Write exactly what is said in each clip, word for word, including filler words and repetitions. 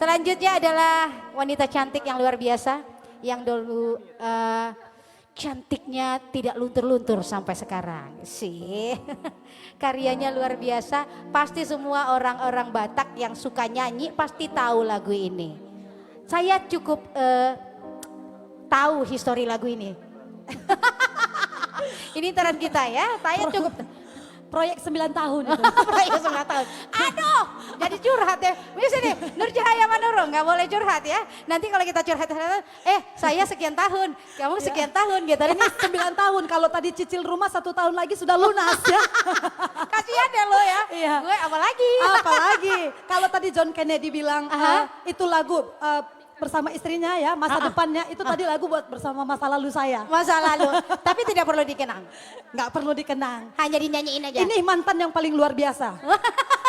Selanjutnya adalah wanita cantik yang luar biasa, yang dulu, eh, cantiknya tidak luntur-luntur sampai sekarang. Sih. Karyanya luar biasa. Pasti semua orang-orang Batak yang suka nyanyi pasti tahu lagu ini. Saya cukup, eh, tahu histori lagu ini. Ini intern kita ya, saya cukup. Proyek sembilan tahun itu. Proyek sembilan tahun. Aduh, jadi curhat ya. Bisa nih, Nur Cahaya Manurung, nggak boleh curhat ya. Nanti kalau kita curhat, eh, saya sekian tahun, kamu sekian tahun gitu. Ini sembilan tahun, kalau tadi cicil rumah satu tahun lagi sudah lunas ya. Kasihan ya lo ya. Iya. Gue apalagi. Apalagi. Kalau tadi John Kennedy bilang, eh, itu lagu, eh, bersama istrinya ya, masa depannya, itu tadi lagu buat bersama masa lalu saya. Masa lalu. Tapi tidak perlu dikenang. Nggak perlu dikenang. Hanya dinyanyiin aja. Ini mantan yang paling luar biasa.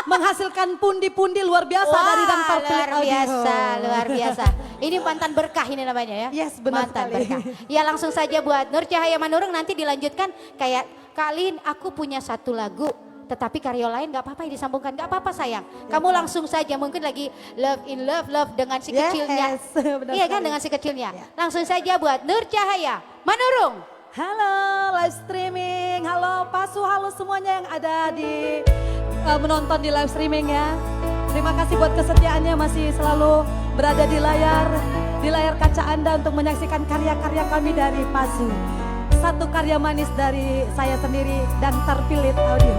Menghasilkan pundi-pundi luar biasa dari Dangtar Pilit Audio. Wah, luar biasa, luar biasa. Ini mantan berkah ini namanya ya. Yes, benar sekali. Mantan berkah. Ya, langsung saja buat Nur Cahaya Manurung, nanti dilanjutkan kayak, "Kak Lin, aku punya satu lagu, tetapi karya lain nggak apa-apa ya disambungkan?" Nggak apa-apa sayang. Kamu langsung saja, mungkin lagi love in love, love dengan si kecilnya. Yes, benar sekali. Iya kan, dengan si kecilnya. Iya. Langsung saja buat Nur Cahaya Manurung. Halo, live streaming. Halo, Pasu. Halo semuanya yang ada di, eh, menonton di live streaming ya. Terima kasih buat kesetiaannya, masih selalu berada di layar, di layar kaca Anda untuk menyaksikan karya-karya kami dari Pasu. Satu karya manis dari saya sendiri, Dangtar Pilit Audio.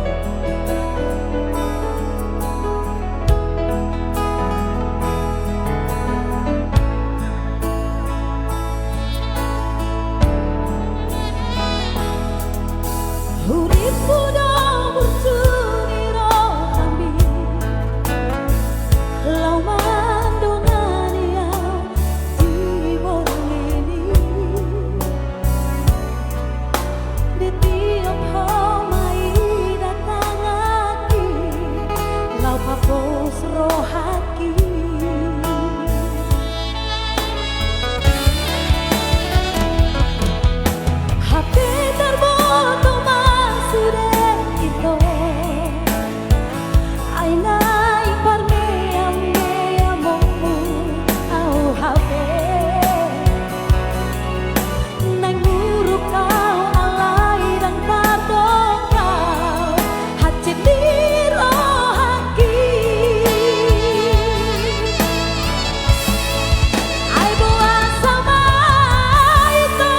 Huripku do burju ni rohami, laho mandongani au di borngin i. Di tiop homa i datang aki, laho papos rohaki. Hape tarboto ma sude ito, ai naeng parmeameaonmu au hape. Naeng muruk au alai ndang tardok au, hansit ni rohangki. Ai boasa ma ito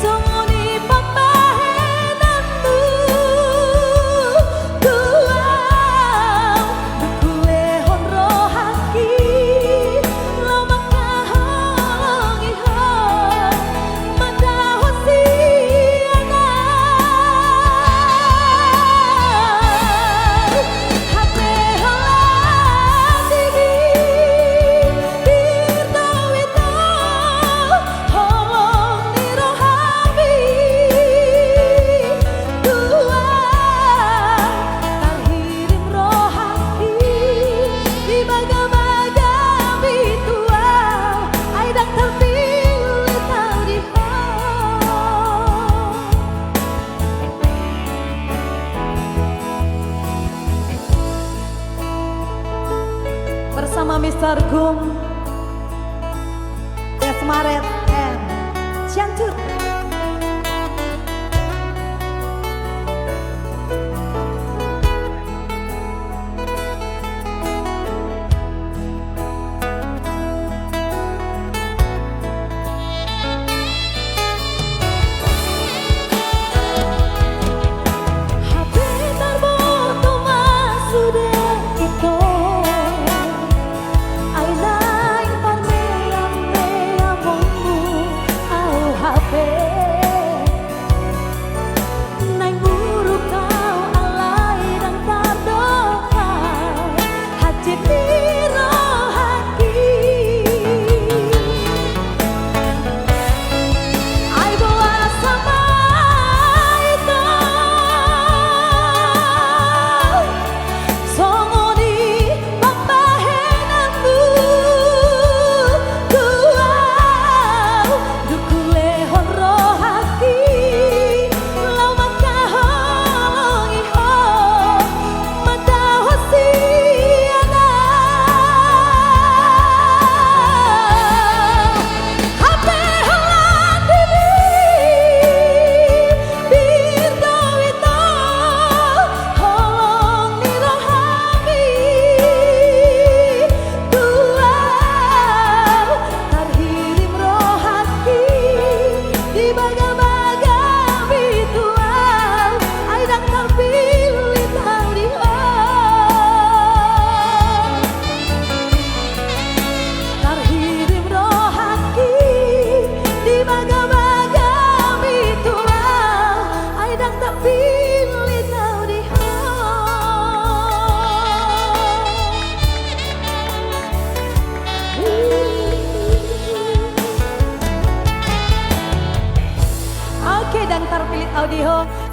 songon i pambahenanmu tu au? Ndang hulehon rohangki laho mangkaholongi ho, mandao sian au. Hape holan dingin pir do ito, holong ni rohami tu au. Tarhirim rohangki, dibagabagami tu au, ai ndang tarpilit au di ho. Bersama Mister Gum, Desmaret and Ciancut. Hape tarboto ma sude ito, ai naeng parmeameaonmu au hape.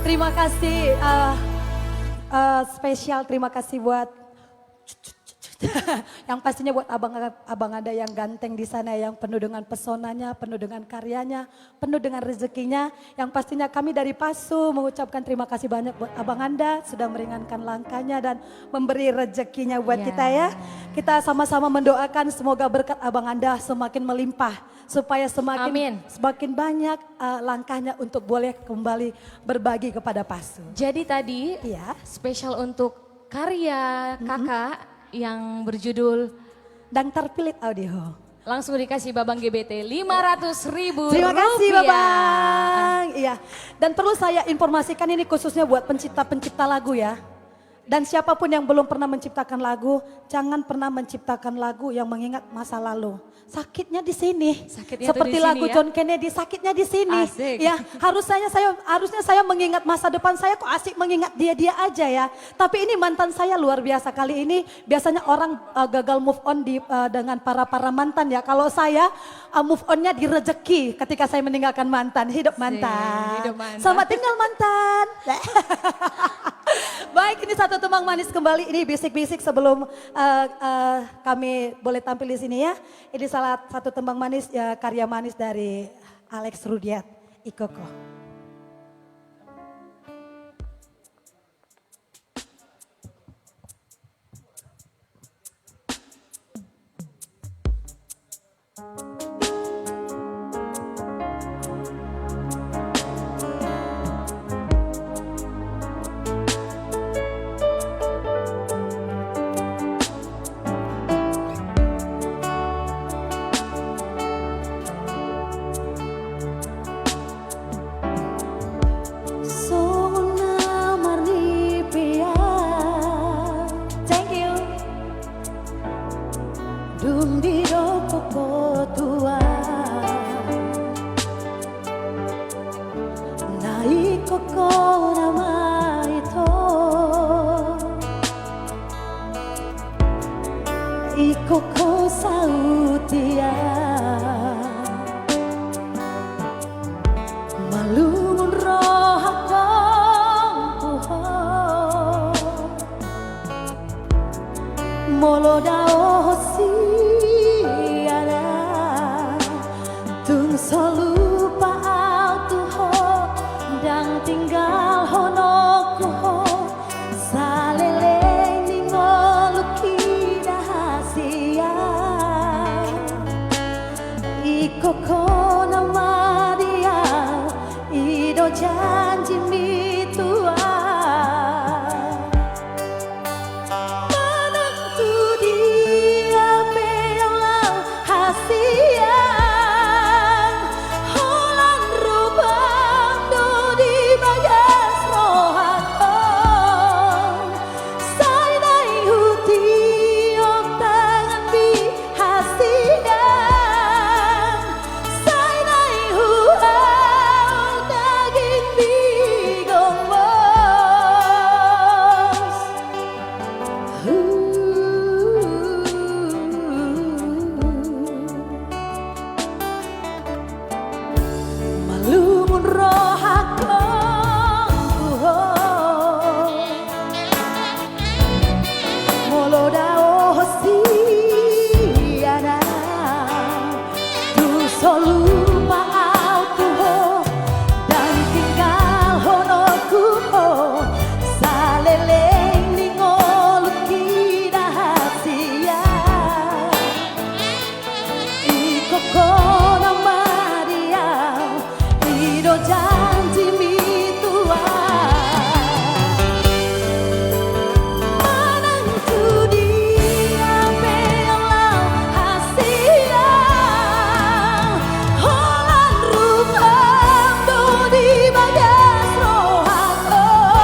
Terima kasih, eh, eh, spesial terima kasih buat yang pastinya buat abang, abang Anda yang ganteng di sana, yang penuh dengan pesonanya, penuh dengan karyanya, penuh dengan rezekinya. Yang pastinya kami dari Pasu mengucapkan terima kasih banyak buat abang Anda sudah meringankan langkahnya dan memberi rezekinya buat kita, ya. Kita sama-sama mendoakan semoga berkat abang Anda semakin melimpah, supaya semakin, amin, semakin banyak, eh, langkahnya untuk boleh kembali berbagi kepada Pasu. Jadi tadi, iya, spesial untuk karya, mm-mm, kakak yang berjudul Ndang Tarpilit Au di Ho. Langsung dikasih Babang G B T lima ratus ribu rupiah. Terima kasih, Babang. Iya. Dan perlu saya informasikan, ini khususnya buat pencipta-pencipta lagu, ya. Dan siapapun yang belum pernah menciptakan lagu, jangan pernah menciptakan lagu yang mengingat masa lalu. Sakitnya di sini. Sakitnya tuh di sini, ya. Seperti lagu John Kennedy, sakitnya di sini. Asik. Ya, harusnya saya, harusnya saya mengingat masa depan saya, kok asik mengingat dia-dia aja, ya. Tapi ini mantan saya luar biasa kali ini. Biasanya orang, eh, gagal move on di, eh, dengan para-para mantan, ya. Kalau saya, eh, move on-nya di rezeki ketika saya meninggalkan mantan. Hidup mantan. Asik, hidup mantan. Selamat tinggal mantan. Baik, ini satu tembang manis kembali. Ini bisik-bisik sebelum, eh, eh, kami boleh tampil di sini, ya. Ini salah satu tembang manis, ya, karya manis dari Alex Rudiat, Ikoko. Songon na marnipea. Thank you. Dung didok ho Tuhan, na ingkon ho nama ito. Ingkon ho saut ia. Malungun rohangkon tu ho. Molo dao ho sian au, tung so lupa au tu ho, ndang tinggalhononku ho saleleng ni ngolungki da hasian. Ingkon ho nama di au, i do janjimi tu au. Manang tu dia pe au laho hasian, holan rupam do di bagas rohangkon. Sai naeng hutiop tanganmi hasian, sai naeng huhut dagingmi gombos. Malungun rohangkon tu ho. Molo dao ho sian au, tung so lupa au tu ho, ndang tinggalhononku ho saleleng ni ngolungki da hasian. Ingkon ho nama di au, i do janjimi tu au. Manang tu dia pe au laho hasian, holan rupam do di bagas rohangkon.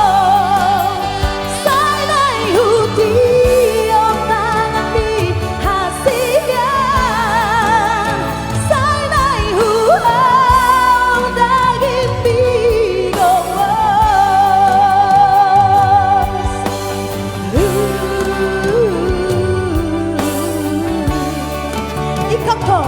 Sai naeng hutiop tanganmi hasian, sai naeng huhut dagingmi gombos. Ingkon ho.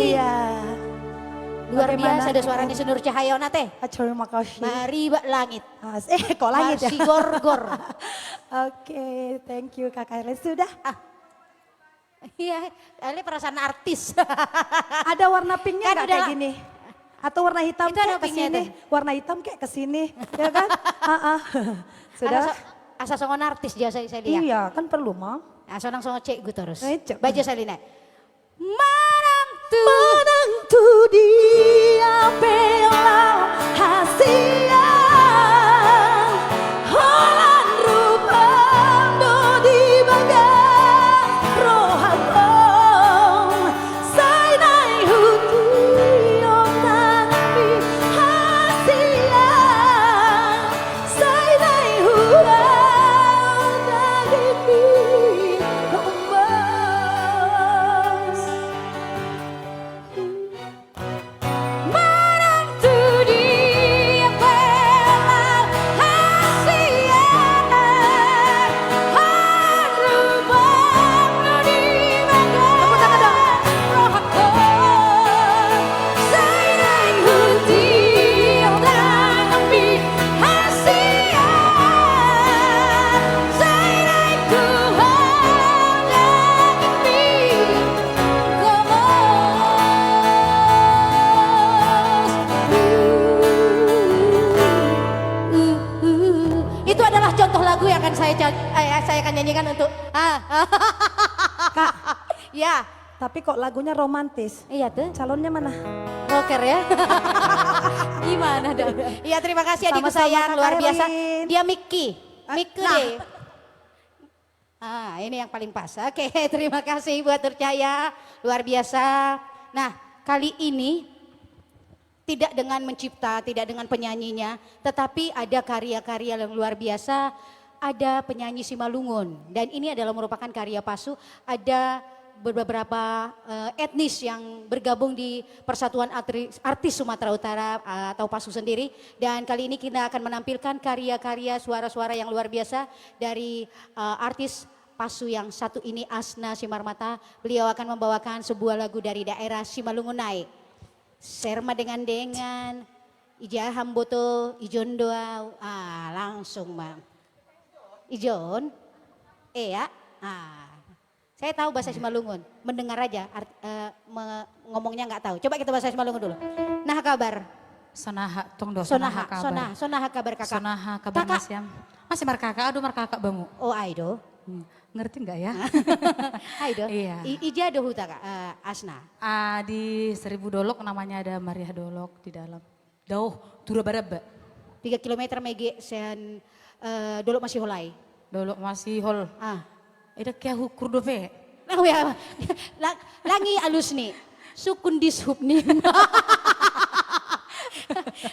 Iya. Luar biasa, ada suara ni Senior Cahaya on ate. Ah, terima kasih. Maribak langit. As-, eh, kok langit ya? Marsigorgor. Oke, thank you, Kakak Erlin. Sudah? Ah. Iya, Ale perasaan artis. Ada warna pinknya nggak kayak gini? Atau warna hitam kayak ke sini? Warna hitam kayak ke sini, ya kan? Heeh. Sudah? Asa songon artis jasa saya lihat. Iya, kan perlu, Mang. Asa nang songon cek gue terus. Eh, cek. Baca saya lihat. Manang tu, manang tu dia pe lam hasian, holan rupam do di bagas rohangku, sai naeng hutiop tanganmi hasian, sai naeng huhut dagingmi hombas. Manang tu dia pe lam hasian, holan rupam do di bagas rohangku, sai naeng hutiop tanganmi hasian, sai naeng huhut dagingmi hombas. Itu adalah contoh lagu yang akan saya ca-, eh, saya akan nyanyikan untuk, ah. Kak. Ya. Tapi kok lagunya romantis? Iya tuh. Calonnya mana? Rocker ya? Gimana dong? Iya, terima kasih adikku sayang, luar biasa. Sama-sama, Kakak Erlin. Dia Miki. Eh, Miki nah. Deh. Ah, ini yang paling pas. Oke, terima kasih buat Nur Cahaya. Luar biasa. Nah, kali ini tidak dengan mencipta, tidak dengan penyanyinya, tetapi ada karya-karya yang luar biasa, ada penyanyi Simalungun. Dan ini adalah merupakan karya Pasu, ada beberapa, eh, etnis yang bergabung di Persatuan Atri-, Artis Sumatera Utara, eh, atau Pasu sendiri. Dan kali ini kita akan menampilkan karya-karya, suara-suara yang luar biasa dari, eh, artis Pasu yang satu ini, Asna Simarmata. Beliau akan membawakan sebuah lagu dari daerah Simalungun nai. Ser ma dengan-dengan, ija hamboto, ijon do au. Ah, langsung ma. Ijon? Iya. Ah. Saya tahu bahasa Simalungun, mendengar aja, art-, eh, me-, ngomongnya nggak tahu. Coba kita bahasa Simalungun dulu. Naha kabar? Sonaha, tong do, sonaha, sonaha kabar. Sonaha, sonaha kabar, Kakak? Sonaha kabar, Kakak. Nasiam. Masih markaka, aduh, markaka bamu. Oh, ai do. Hmm, ngerti nggak ya? Ai do. Iya. I-, ija do huta, Kak, eh, Asna? Ah, di Seribu Dolok, namanya ada Mariah Dolok di dalam. Daoh, tu Rabaraba. Tiga kilometer ma i sian, eh, Dolok Masihol ai. Dolok Masihol. Ah. Eda kea hukur dope. Lang, ya. Lang, langi alus ni. Sukun dishub ni.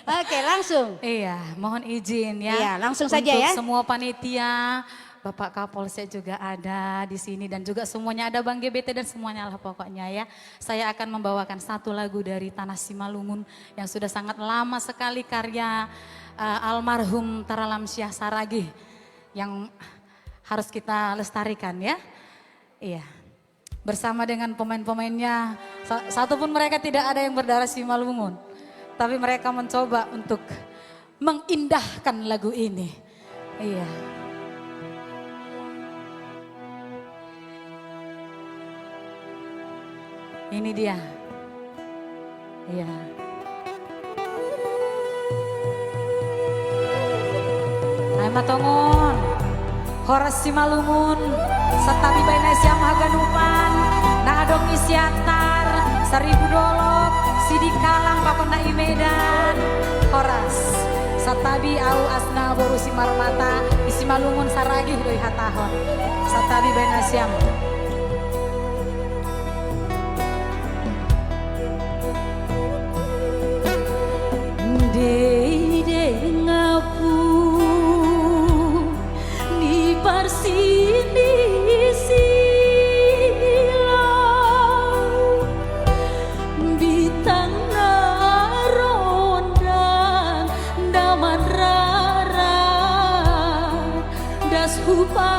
Oke, langsung. Iya, mohon izin ya. Iya, langsung saja ya. Untuk semua panitia, Bapak Kapolsek juga ada di sini dan juga semuanya ada Bang G B T dan semuanya lah pokoknya ya. Saya akan membawakan satu lagu dari Tanah Simalungun yang sudah sangat lama sekali karya, eh, almarhum Tara Lamsyah Saragih yang harus kita lestarikan ya. Iya. Bersama dengan pemain-pemainnya, sa-, satu pun mereka tidak ada yang berdarah Simalungun. Tapi mereka mencoba untuk mengindahkan lagu ini. Iya. Ini dia. Iya. Ai ma tongon. Horas Simalungun, santabi baen nasiam haganupan na adong i Siantar, Saribu Dolok, Sidikalang pakon na i Medan. Horas. Santabi, au Asna boru Simarmata, i Simalungun Saragih do i hatahon. Santabi baen nasiam. Dei dengapu ni parsini silong, bintang na rondang na manrarat das hu pagarko.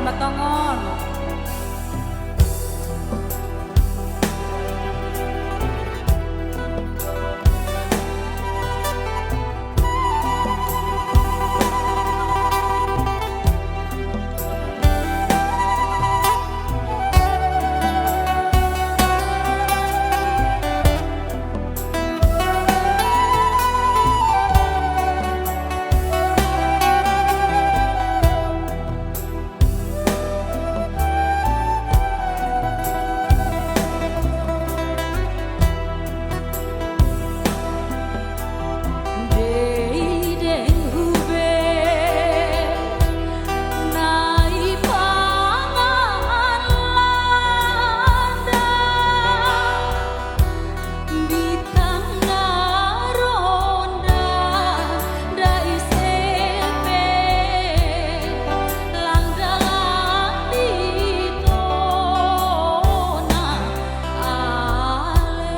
Patongon. Bintang na ronda, dai sepe, lang dalan di tona ale.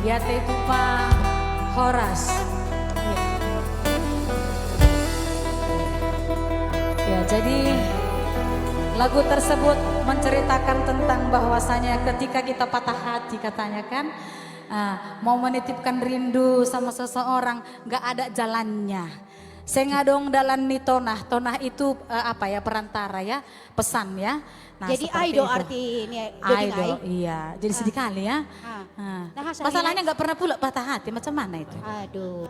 Diate tupa horas. Ya, jadi lagu tersebut menceritakan tentang bahwasanya ketika kita patah hati, katanya kan, ah, mau menitipkan rindu sama seseorang, nggak ada jalannya. Seng adong dalan ni tona. Tona itu, eh, apa ya, perantara ya, pesan ya. Nah, jadi seperti ai do itu. Arti ni, ai daging do, ai? Iya. Jadi sedih kali ya. Ah. Ah. Nah, masalahnya nggak pernah pula patah hati, macam mana itu? Aduh.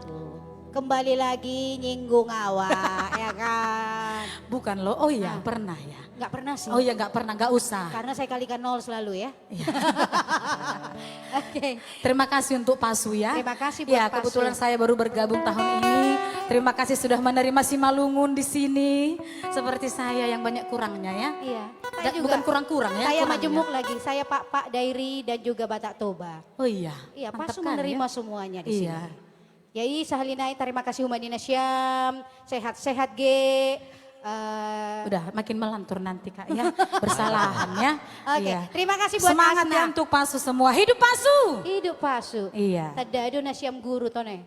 Kembali lagi nyinggung awak, ya kan? Bukan loh, oh iya, pernah ya. Nggak pernah sih. Oh iya, nggak pernah, nggak usah. Karena saya kalikan nol selalu ya. Iya. Oke. Terima kasih untuk Pasu ya. Terima kasih buat Pasu. Ya, kebetulan saya baru bergabung tahun ini. Terima kasih sudah menerima Simalungun di sini. Seperti saya yang banyak kurangnya ya. Iya. Saya juga. Bukan kurang-kurang ya, saya kurangnya. Majemuk lagi. Saya Pak-Pak Dairi dan juga Batak Toba. Oh iya. Iya, Pasu menerima semuanya di sini. Iya. Jadi sahali nai tarima kasih Uma Nina Siam, sehat-sehat ge. Eh, udah makin melantur nanti Kak ya, bersalahan ya. Oke, iya. Terima kasih buat Asna. Semangat ya untuk Pasu semua. Hidup Pasu. Hidup Pasu. Iya. Tanda ado na siam guru tone.